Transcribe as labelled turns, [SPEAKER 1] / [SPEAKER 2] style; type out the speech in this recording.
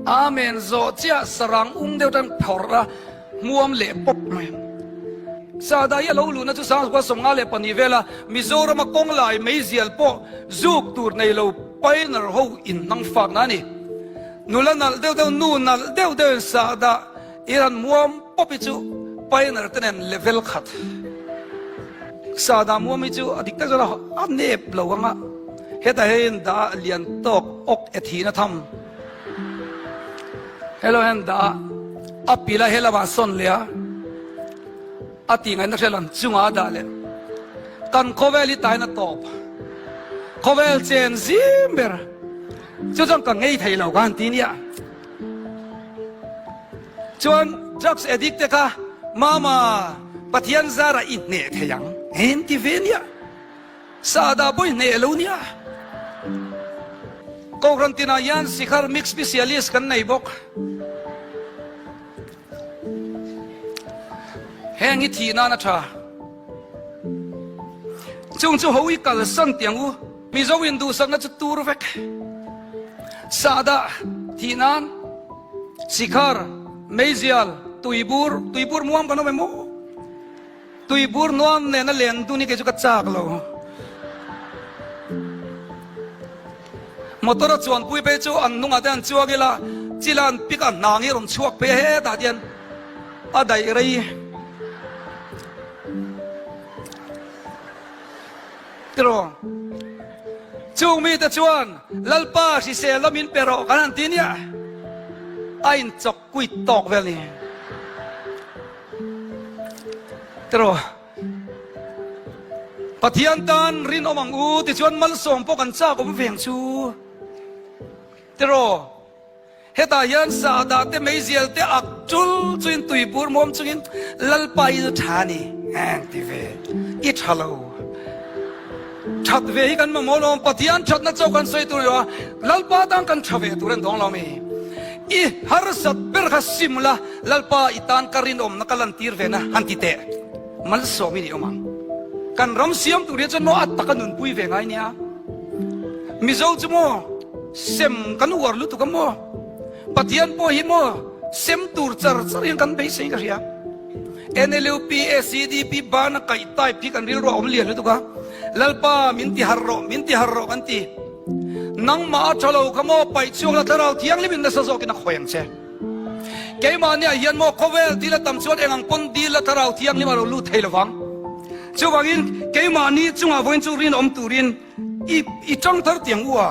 [SPEAKER 1] Amen zawh chiah sarang ung deuh tan phawrh a hmuam leh pawp mai. Sahdah hi a lo luhna chu 1952 vela Mizorama kawng lai meizial pawh zuk tur nei lo pioneer ho inhnang fakna a ni. Nula nalh deuh deuh, nu nalh deuh deuhin sahdah i han muam pawp hi chu pioneer te nen level khat. Sahdah muam hi chu a dik tak chuan a nep lo ang a, hetah hian dah lian tawk awk e thihna tham. Hello hian dah a pil a helamah sawn leh a, a tih ngaihna hre lam chungah a dah leh. Kan khawvel hi taina tawp, khawvel chen zim ber. Chu chuan ka ngei thei lo ka han ti nia. Chuan drugs addict te kha mama Pathian zara i hneh thei ang en ti ve nia. Sahdah pawh i hneh lo nia. Kohhran tinah hian Sikhar mix specialist kan nei bawk. Heng hi thih nan a tha. Chung chu ho i kalsan tiang u. Mizo in duhsakna chu tur vek. Sahdah thih nan Sikhar, Meizial, Tuibur, Tuibur muang kan awm em aw? Tuibur nuam nena len dun hi kei chu ka chak lo. Motor a chuanpui phei chu an hnungah te an chuang ila, chila an pick a hnang hi a rawn chhuak phei a hetah te hian a daih rei. Tiraw? Chung mite chuan Lalpa hrisel la min pe rawh kan han ti nia, a inchawk kuit tawk vel ni. Tiraw? Pathian tan rinawm ang u tichuan malsawm pawh kan chak awm veng chu. Tiraw? Hetah hian sahdah te meizial te ak tul chuin tuibur muam chungin Lalpa hi chu tha a ni eng ti ve i tha lo. That ve hi kan mamawh lo Pathian thatna chauh kan sawi tur a ni lo a, Lalpa tan kan tha ve tur a ni dawng lo mi. I harsat ber kha sim la Lalpa i tan ka rinawmna ka lantir ve na han ti teh. Malsawm i ni awm ang. Kan ram siam tur hian chuan maw a taka nunpui ve ngai nia. Mizo chu maw sem kan uar lutuk a maw? Pathian pawh hi maw sem tur char char hian kan beisei ka hria. NLUP, ACDP bana kaih type hi kan rilru a awm lian lutuk a. Lalpa min ti harh rawh, min ti harh rawh kan ti. Nangmah a tha lo kha maw paih chhuak la thlarau thianghlim in nasa zawkin a khawi ang che. Keimahniah hian maw khawvel thil a tam chuan eng ang pawn dil la thlarau thianghlim a lo lut thei lovang. Chuvangin keimahni chungah vawiin chu rinawm turin i i tang thar tiang u a.